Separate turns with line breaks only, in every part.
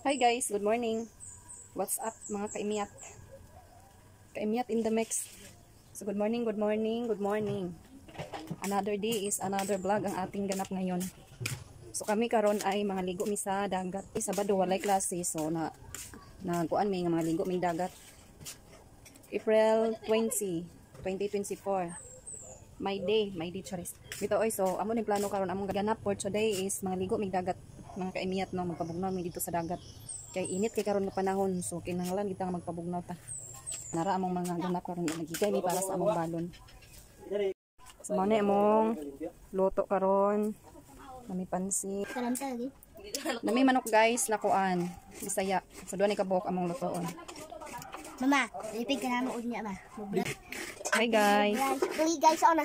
Hi guys, good morning. What's up, mga kaimiyat? Kaimiyat in the mix. So good morning, good morning, good morning. Another day is another vlog ang ating ganap ngayon. So kami karon ay mga ligo mi sa dagat. Sabado walay klase, so na nagkuan mi nga mga ligo mi dagat. April 20, 2024. My day charis. Bitaw oy, so amo ning plano karon, among ganap for today is mga ligo mig dagat, mga kaimiyat, no, magpabugnaw mi dito sa dagat. Kay init kay karon nga panahon, so kinahanglan kita nga magpabugnaw ta. Nara among mga ganap karon, nagigay mi para sa among balon. So mao na among luto karon. Nami pansit. Nami manok guys, nakuan. Bisaya. So duha ni kabuok among lutoon.
Mama, lipig ka na mo niya ba?
Hi guys.
Hi guys, ona.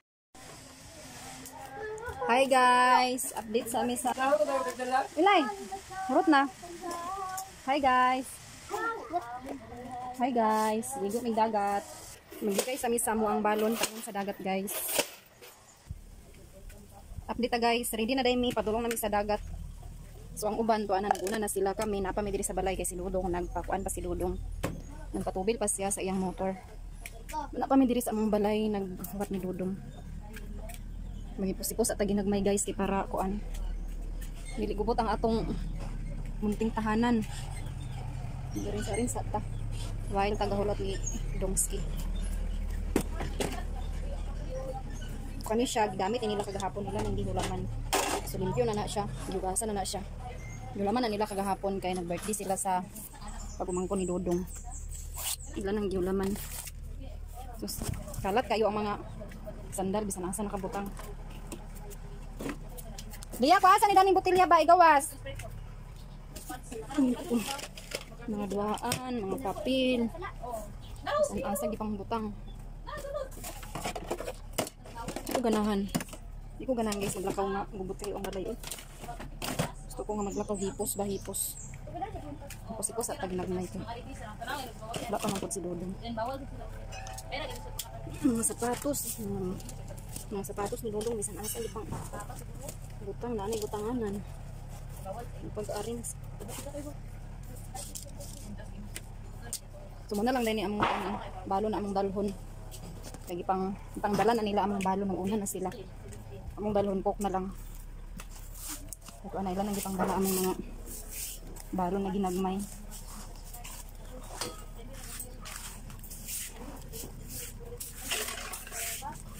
Hi guys, update sa amin sa Ilay, hurot na. Hi guys. Hi guys, ligo mig dagat. Magbigay sa amin sa mo ang balon karon sa dagat guys. Update ta guys, ready na dahil mi, padulong nami sa dagat. So ang uban to ana naguna na sila, kami napa mi diri sa balay kay si Ludong nagpakuan pa si Ludong. Nagpatubil pa siya sa iyang motor. Napa mi diri sa among balay naghuwat ni Dudong. Magipos-ipos at ginagmay guys kay para kuan. Dili gubot ang atong munting tahanan. Diri sa rin sa ta. While tagahulot ni Dongski. Kani siya gigamit nila kagahapon nila nang gihulaman. So limpyo na na siya, gihugasan na na siya. Gihulaman na nila kagahapon kay nag-birthday sila sa pagumangkon ni Dodong. Ila nang gihulaman. So kalat kayo ang mga sandal bisan asa nakabutang. Diya ko asa ni daning botelya ba igawas? Mga duhaan, mga papel. Bisan asa gipang butang. Di ko ganahan. Di ko ganahan guys maglakaw nga gubutil ang balay. Gusto ko nga maglakaw hipos ba hipos. Hipos-hipos at tagnagmay ko. Wala pa man pud si Dodong. Mga sapatos, mga sapatos ni Dodong bisan asa gipang butang na ni butanganan. Pag-arin. So muna lang din among balon na among dalhon. Kay gipang pangdala na nila among balon, nang una na sila. Among dalhon pok na lang. Ito ana ila nang gipangdala among mga balon na ginagmay.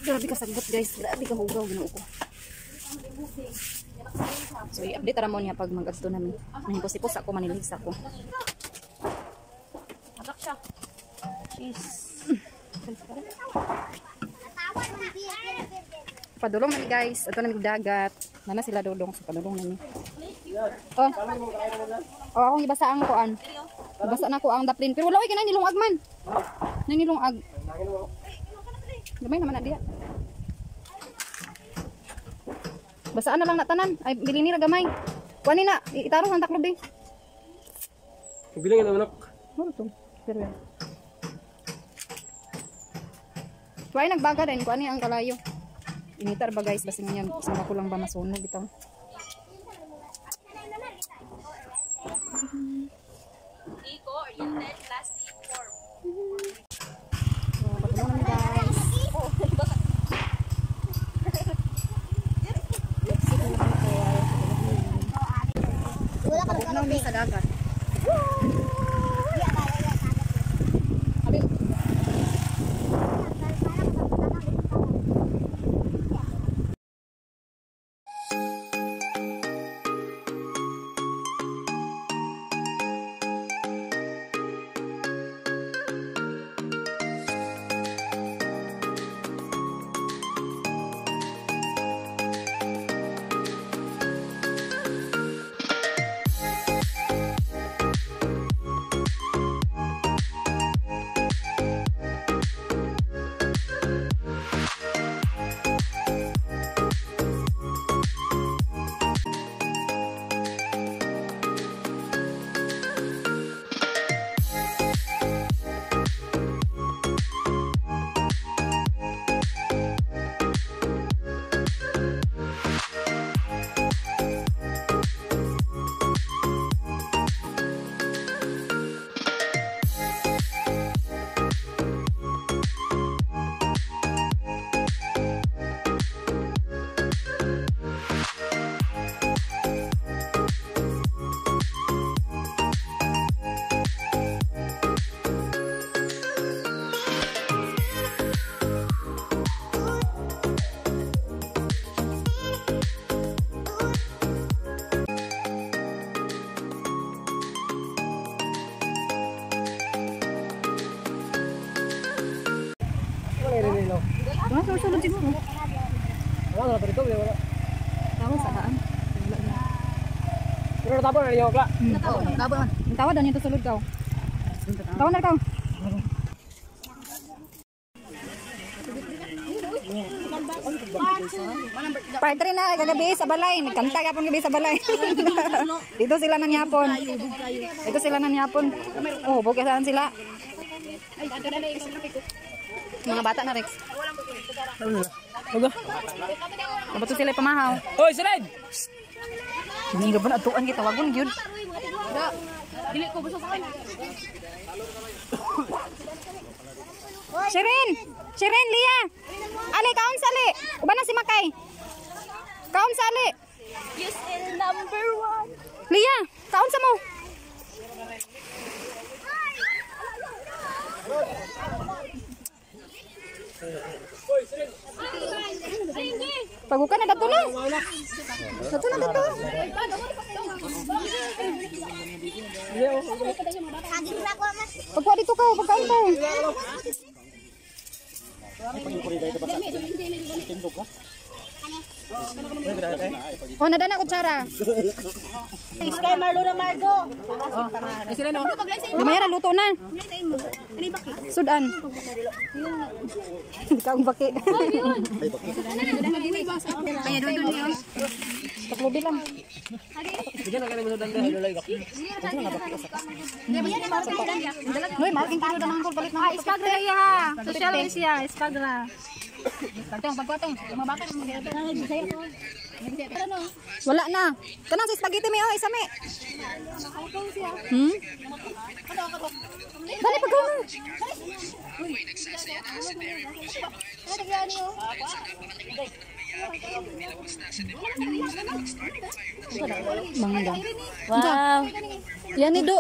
Grabe ka sagot guys, grabe ka hugaw Ginoo ko. So i-update ra mo niya pag mag-adto nami. Nahipos-hipos ako manilhis ako.
Atak siya.
Cheese. Padulong nami guys, ato nami dagat. Nana sila Dodong, so padulong nami. Oh. Oh, akong ibasa ang kuan. Ibasa na ko ang daplin pero wala oy kanay nilungag man. Nay nilungag. Gamay naman na diya. Basaan na lang na tanan. Ay, bilini ra gamay. Kuani na, itarong ang taklob eh.
Bilang na manok.
Muro to. Pero yan. Tuway nagbaga din. Kuani ang kalayo. Initar ba guys? Basin niya. Sama ko lang ba masunog ito.
Eco-oriented plastic form.
So, patulong namin guys.
Wala ka
Pabugnaw mi sa dagat. sulod siguro.
Wala na dito, wala.
Tawag sa daan. Wala na.
Pero natapon na niyo kla.
Tawag man. Ang tawad na nito sulod kaw. Tawad na kaw. Part 3 na kagabi sa balay, nagkanta gapon gabi sa balay. Dito sila nangyapon. Dito sila nangyapon. Oh, bukay saan sila? Mga bata na Rex.
Ano?
Dapat sila pamahaw.
Oy, Siren.
Hindi ba na atuan kita wagon gyud.
Dili ko basta sa akin.
Shirin! Shirin, Lia! Ali, kaon sali! Uban na si Makay. Kaon sali!
You still number one.
Lia, kaon sa mo! Paguka na dato na. Dato na dato. Pagkuha dito ka, pagkaon ka. Oh, nadana kutsara.
Kay Marlo na Margo.
Gamay ra luto na. Sudan. Hindi ka ang baki. Taklubi lang.
Bigyan na kayo ng sudan dahil.
Noy, mahal king kilo na ang palit na.
Espagra iya. Social siya, Espagra.
Wala na. Kanang sa spaghetti mi oh, isa mi. Dali pagkaon na. Mangga.
Wow.
Yan ni Do.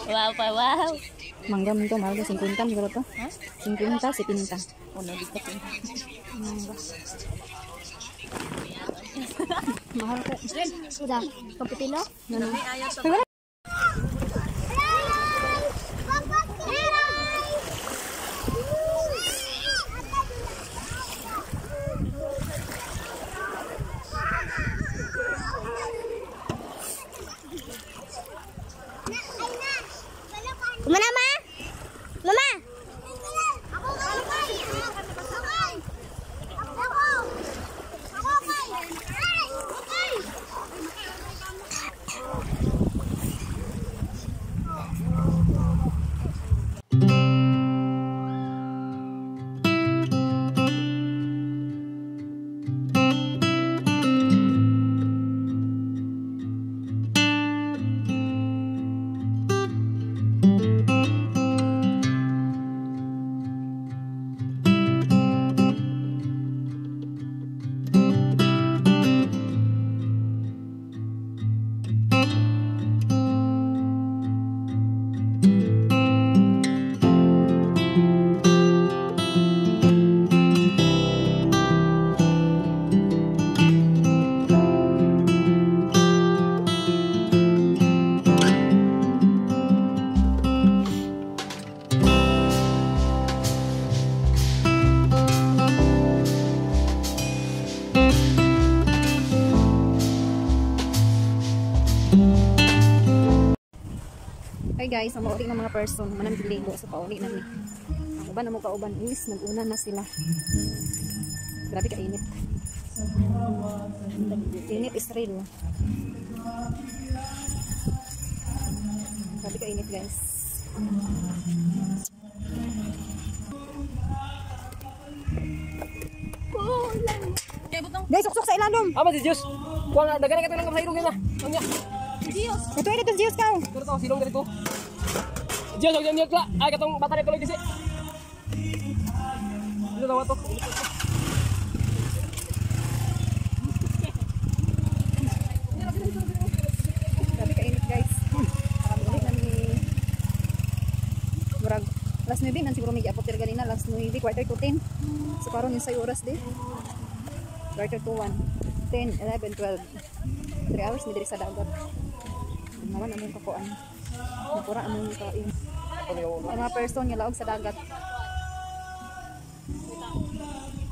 Wow pa, wow.
Mangga mo to, mahal ko 50 siguro to. 50, 70. Mangga. Mahal ko.
Sudah. Kamputino?
Ano? Ay, wala.
Kumana, ma? Mama!
Hi guys, ang mauli ng mga person, manang ligo sa pauli na ni. Ang uban na mo kauban is nag-una na sila. Grabe ka init. Init is real. Grabe ka init guys. Guys, suksok sa ilalom.
Ama si Diyos. Kuha nga, daghan ka lang sa ilong na. Unya.
Ito ito Diyos ka.
Pero to silong dito. Diyos og niyo kla. Ay katong bata tuloy kasi. Dito daw to.
Grabe ka init guys. Pakamuli na ni murag alas 9 man siguro may giapot diri ganina alas 9 9:45. So karon yung 6 oras di. 12:45. 10, 11, 12. 3 hours mi diri sa dagat. Naman among kakuan. Napura among kain. Ang mga person nga laog sa dagat.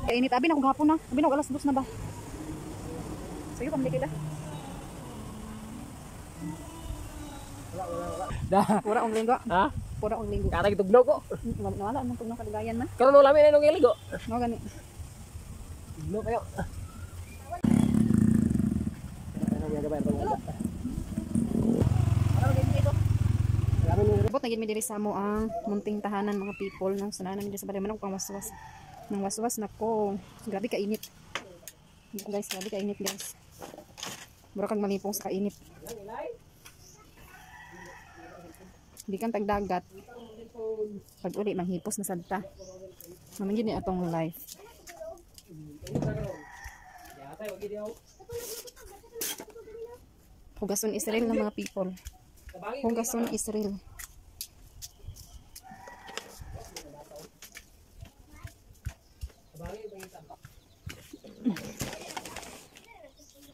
Kainit abi na kung hapon na. Abi na alas 2 na ba. Sayo pa kita.
Wala. Da.
Pura og linggo.
Ha?
Pura og linggo.
Katag tugnaw ko.
Wala man tugnaw kalugayan man.
Karon wala mi na nung ligo.
Mao gani.
Tugnaw kayo.
Bot na gid mi diri sa amo ang munting tahanan mga people nang sananan mi diri sa balay manok pang waswas. Nang waswas nako. Grabe ka init. Guys, grabe ka init guys. Mura kag malipong sa kainit. Gikan tag dagat. Pag uli manghipos na sadta. Maman gid ni atong life. Hugason Israel ng mga people. Hugason Israel.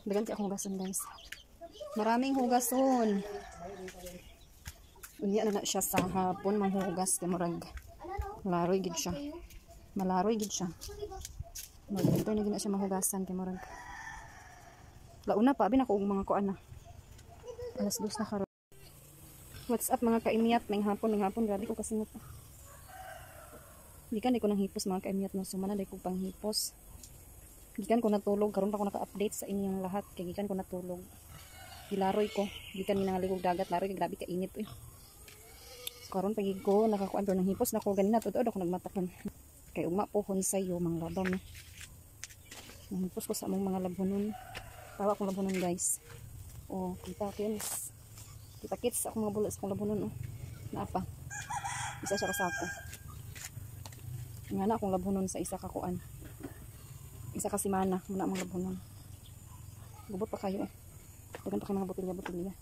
Dagan kay akong hugason guys. Maraming hugason. Unya na na siya sa hapon manghugas kay murag laroy gid siya. Malaroy gid siya. Magdito na gid na siya mahugasan kay murag. Launa pa abi na ko og mga kuan na. Alas 2 na karon. What's up mga kaimiyat? May hapon, grabe ko kasingot. Gikan di ko nang hipos mga kaimiyat no, sumana di ko panghipos. Gikan ko natulog, karon pa ko naka-update sa inyong lahat kay gikan ko natulog. Gilaroy ko, gikan mi nangaligog dagat, laroy kay grabe ka init oy. So, karon pag ko nakakuan pero nang hipos nako ganina tuod ako nagmatakon. Kay ugma pohon sayo manglabang. Nanghipos ko sa among mga labhonon. Tawa akong labhonon guys. Oh, kita kins. Kita kits akong mga bulas akong labhonon oh. Naa pa. Isa siya ka sako. Nga na akong labhonon sa isa ka kuan. Isa ka semana muna ang mga labhonon. Gubot pa kayo eh. Dagan pa kayo mga botelya-botelya.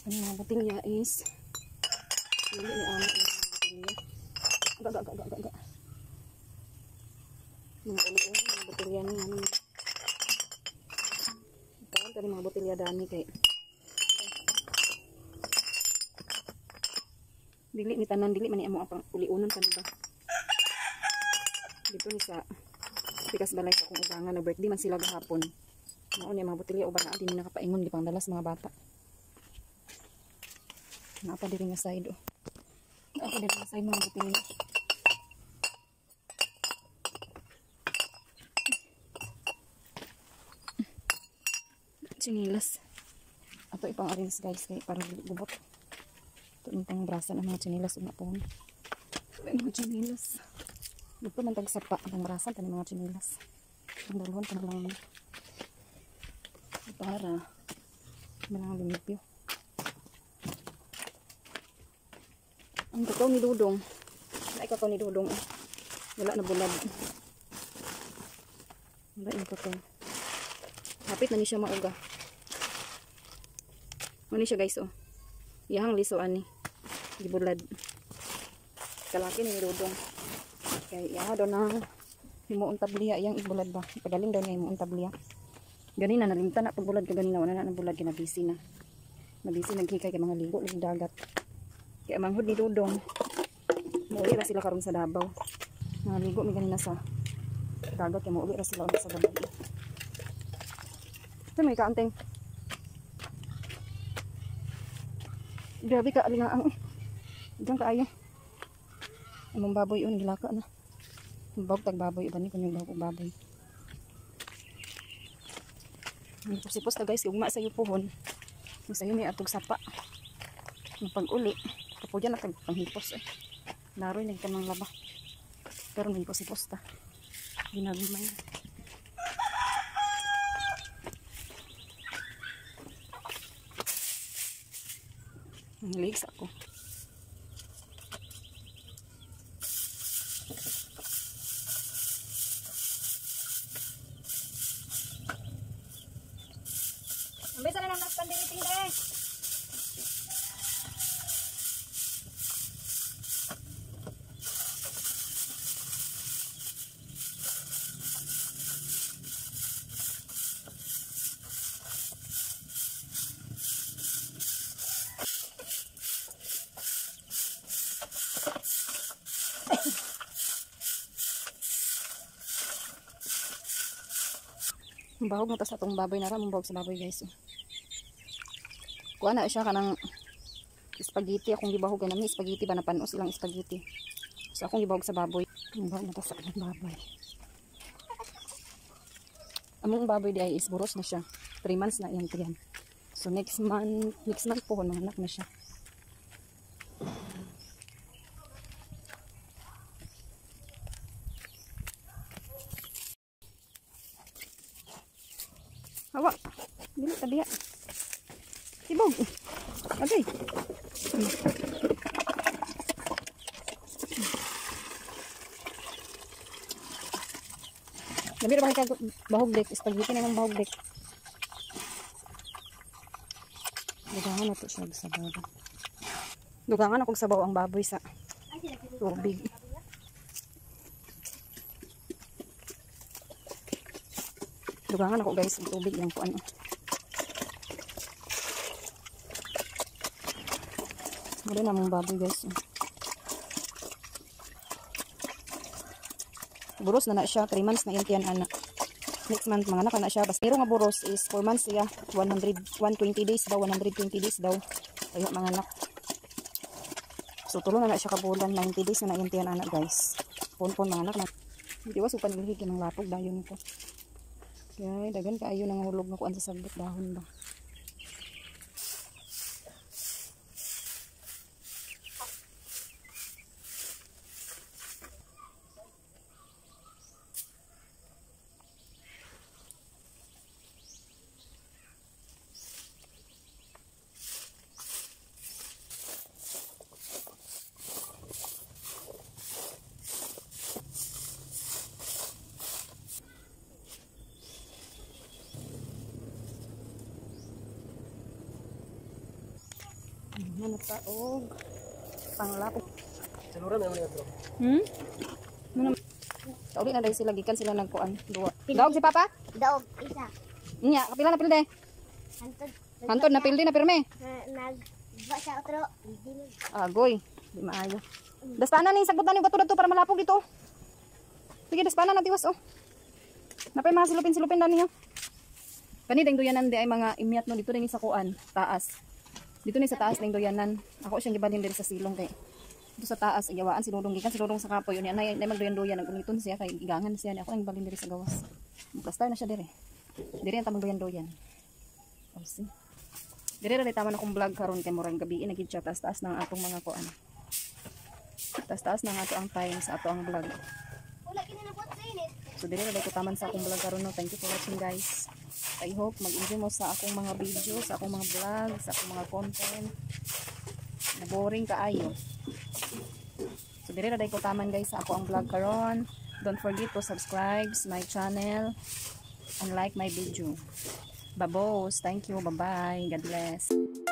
Ang mga botelya is dili ni amo ang mga botelya. Ga ga ga ga ga. Mga uli-uli mga botelya ni ano. Kaon kani mga botelya dani kay dili ni tanan dili man ni amo ang pang uliunon kan ba. Dito ni sa pikas balay sa akong ubangan na birthday man sila gahapon. Mao ni mga botelya uban na din nakapaingon di pang dalas mga bata. Naa pa diri nga side oh. Naa pa diri nga side mga botelya. Chinilas. Ato ipang arrange guys kay para gubot. Ito yung pang brasan ang mga chinilas una po. Mga chinilas. Dito man tag sapa ang brasan tani mga chinilas. Ang dalhon pa lang para malang limpyo. Ang kakao ni Dudong. Wala kakao ni Dudong. Wala na bulad. Wala yung kakao. Hapit na ni siya mauga. Ano siya guys oh. Iyahang liso ani. Gibulad. Kalaki ni Dudong. Kay iya daw na himuong tabliya iyang ibulad ba. Pagaling daw niya himuong tabliya. Ganina nalimtan na pagbulad ka ganina wala na nang bulad kay nabisi na. Nabisi naghikay kay mga ligo ug dagat. Kay manghud ni Dudong. Muuli ra sila karon sa Davao. Mga ligo mi ganina sa dagat kay muuli ra sila sa Davao. Ito may kaanteng. Grabe ka alingaang. Diyan kaayo. Among baboy on gilaka na. Bawg tag baboy uban ni kun yung bawg og baboy. Sipos ta guys, ugma sa pohon. Sayo may atog sapa. Pag-uli, kapuyan na tag panghipos eh. Laroy nagkamang laba. Pero may sipos ta. Ginagmay. Ang legs ako. Ambisa na lang nagpandiriting guys. Bahog na to sa atong baboy na ra, bahog sa baboy guys. Kuha na siya kanang spaghetti akong gibahog kay nami spaghetti ba napanos ilang spaghetti. So akong gibahog sa baboy. Bahog na to sa atong baboy. Among baboy di ay is buros na siya. 3 months na iyang tiyan. So next month po manganak na siya. Hawa. Dili ta diha. Tibog. Okay. Labi ra ba kay bahog dek, spaghetti na imong bahog dek. Dugangan na to siya sa sabaw. Dugangan akong sabaw ang baboy sa tubig. Dugangan ako guys, ang tubig lang po ano. Wala na mong baboy guys. Buros na na siya, 3 months na yan ana. Next month mga anak na siya. Basta pero nga buros is 4 months siya, 120 days daw, 120 days daw. Ayo mga anak. So tulo na na siya ka bulan, 90 days na na yan ana guys. Pon-pon mga anak na. Diwas upan ilhig ng lapog dayon ko. Kaya dagan kaayo nang hulog na kuan sa sagbot dahon ba. Ano pa og panglapok.
Salura na man bro.
Ano? Kauli na dahil sila gikan sila nagkuan duwa. Daog si Papa?
Daog isa.
Nya, kapila na pilde.
Hantod.
Hantod na pilde na pirme.
Nag ba sa otro.
Agoy, di maayo. Daspanan ning sagbot na ning bato dadto para malapog dito. Sige, daspanan na tiwas oh. Napay mga silupin-silupin na niyo. Kani ding duyanan di ay mga imyat no dito din sa kuan, taas. Dito ni sa taas ning duyanan. Ako siyang gibalhin diri sa silong kay dito sa taas iyawaan si Dudong gikan si Dudong sa kapoy unya nay magduyan-duyan naguniton siya kay igangan siya ni ako ang gibalhin diri sa gawas. Plaster na siya diri. Diri ang tamang duyan-duyan. Oh, see. Diri ra taman akong vlog karon kay murag gabi na gid siya taas-taas ng atong mga kuan. Taas-taas na nga ato ang time sa ato ang vlog. So diri ra ko taman sa akong vlog karon no. Thank you for watching guys. I hope mag-enjoy mo sa akong mga video, sa akong mga vlog, sa akong mga content. Na boring kaayo. So diri ra ko taman guys sa ako ang vlog karon. Don't forget to subscribe my channel and like my video. Babos, thank you. Bye-bye. God bless.